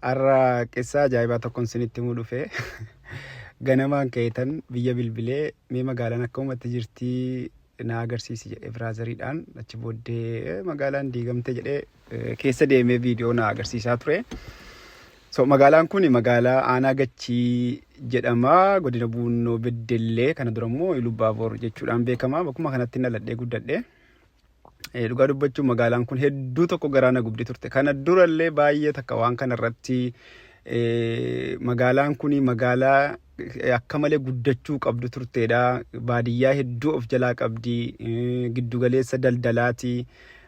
Har'a qissaa ajaa'ibaa tokkon isinitti himuu dhufe. Ganamaan ka'eetan biyya bilbilee mee magaalaan akkamumatti jirtii na agarsiisi jedhee biraazariidhaan achi booddee magaalaan diigamte jedhee keessa deemee viidiyoo na agarsiisaa ture. So magaalaan kun magaalaa aanaa Gachii jedhama. Godina Buunnoo Beddellee kana dura immoo Ilubbaabor jechuudhaan beekama. Bakkuma kanatti dhaladhee guddadhe. Dhugaa dubbachuun magaalaan kun hedduu tokko garaa na gubdi turte. Kana durallee baay'ee takka waan kana irratti magaalaan kun magaalaa akka malee guddachuu qabdu turteedha. Baadiyyaa hedduu of jalaa qabdi. Giddugaleessa daldalaati.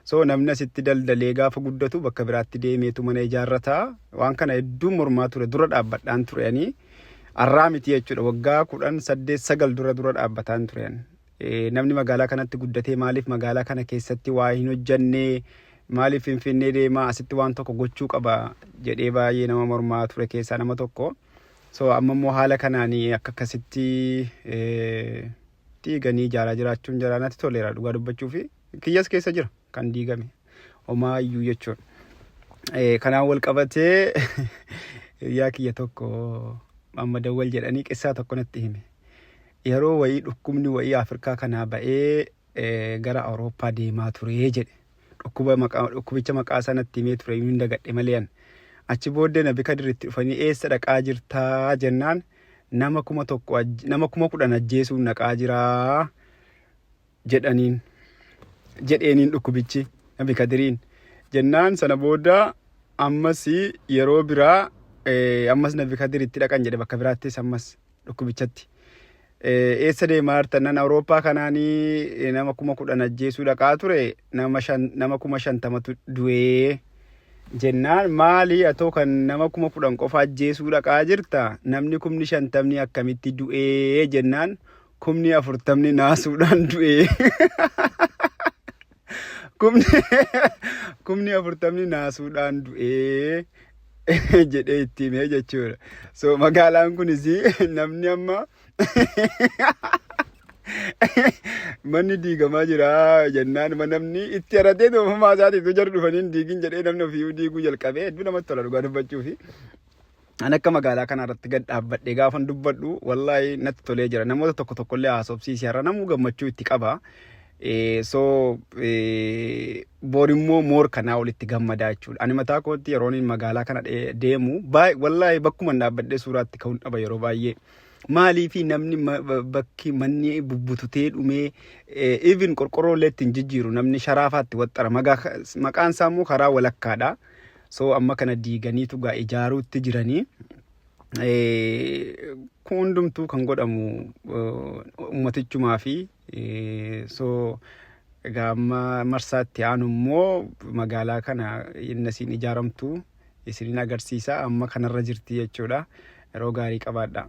So namni asitti daldalee gaafa guddatu bakka biraatti deemeetu mana ijaarrata. Waan kana hedduu mormaa ture dura dhaabbadhaan ture ani. Arraa miti jechuudha. Waggaa 10, 8, 9 dura dura dhaabbataan ture ani. Namni magaalaa kanatti guddatee maaliif magaalaa kana keessatti waa hin hojjanne maaliif Finfinnee deemaa asitti waan tokko gochuu qaba jedhee baay'ee nama mormaa ture keessaa nama tokko. So amma immoo haala kanaan akka akkasitti diiganii ijaaraa jiraachuun jaraa natti toleera dhugaa dubbachuu fi kiyyas keessa jira kan diigame homaa iyyuu jechuudha. Kanaan wal qabatee hiriyaa kiyya tokko amma dawwal jedhanii qissaa tokko natti hime. Yeroo wayii dhukkubni wayii Afrikaa kanaa ba'ee gara Awurooppaa deemaa ture jedhe. Dhukkuba maqaa dhukkubicha maqaa isaa natti himee ture hin dagadhe malee an. Achi booddee Nabi Kadir itti dhufanii eessa dhaqaa jirtaa jennaan nama 1000 nama 10,000 ajjeesuun dhaqaa jiraa jedhaniin jedheeniin dhukkubichi Nabi Kadiriin jennaan sana booda ammas yeroo biraa ammas Nabi Kadir itti dhaqan jedhe bakka biraattis ammas dhukkubichatti. Eessa deemaa jirtan nan Awurooppaa kanaanii nama 10,000 ajjeesuu dhaqaa ture nama shan nama 50,000tu du'ee jennaan maali atoo kan nama 10,000 qofa ajjeesuu dhaqaa jirta namni 50,000 akkamitti du'ee jennaan 40,000 naasuudhaan du'ee. 40,000 naasuudhaan du'ee jedhee itti himee jechuudha. So magaalaan kunis namni amma manni diigamaa jira jennaan namni itti haratee ofumaa isaatiif jarri dhufanii hin diigin jedhee namni ofiiyyuu diiguu jalqabee hedduu namatti tola dhugaa dubbachuufi. An akka magaalaa kana irratti gad dhaabbadhee gaafan dubbadhu wallaahi natti tolee jira. Namoota tokko tokkollee haasofsiise har'a namuu gammachuu itti qaba. So boor immoo moor kanaa olitti gammadaa jechuudha. Ani mataa kootti yeroon magaalaa kana deemu wallaahi bakkuma dhaabbadhee suuraatti ka'uun dhaba yeroo baay'ee. Maaliifi namni bakki manni bubbututee dhumee even qorqorroo illee ittiin jijjiiru namni sharaafaatti waxxara. Maqaan isaa immoo karaa walakkaadha. So amma kana diiganiitu gaa ijaaruutti jiranii. Kun hundumtuu kan godhamu ummatichumaa fi so egaa amma marsaatti aanu immoo magaalaa kana inni isiin ijaaramtu isiniin agarsiisa amma kanarra jirti jechuudha. Yeroo gaarii qabaadha.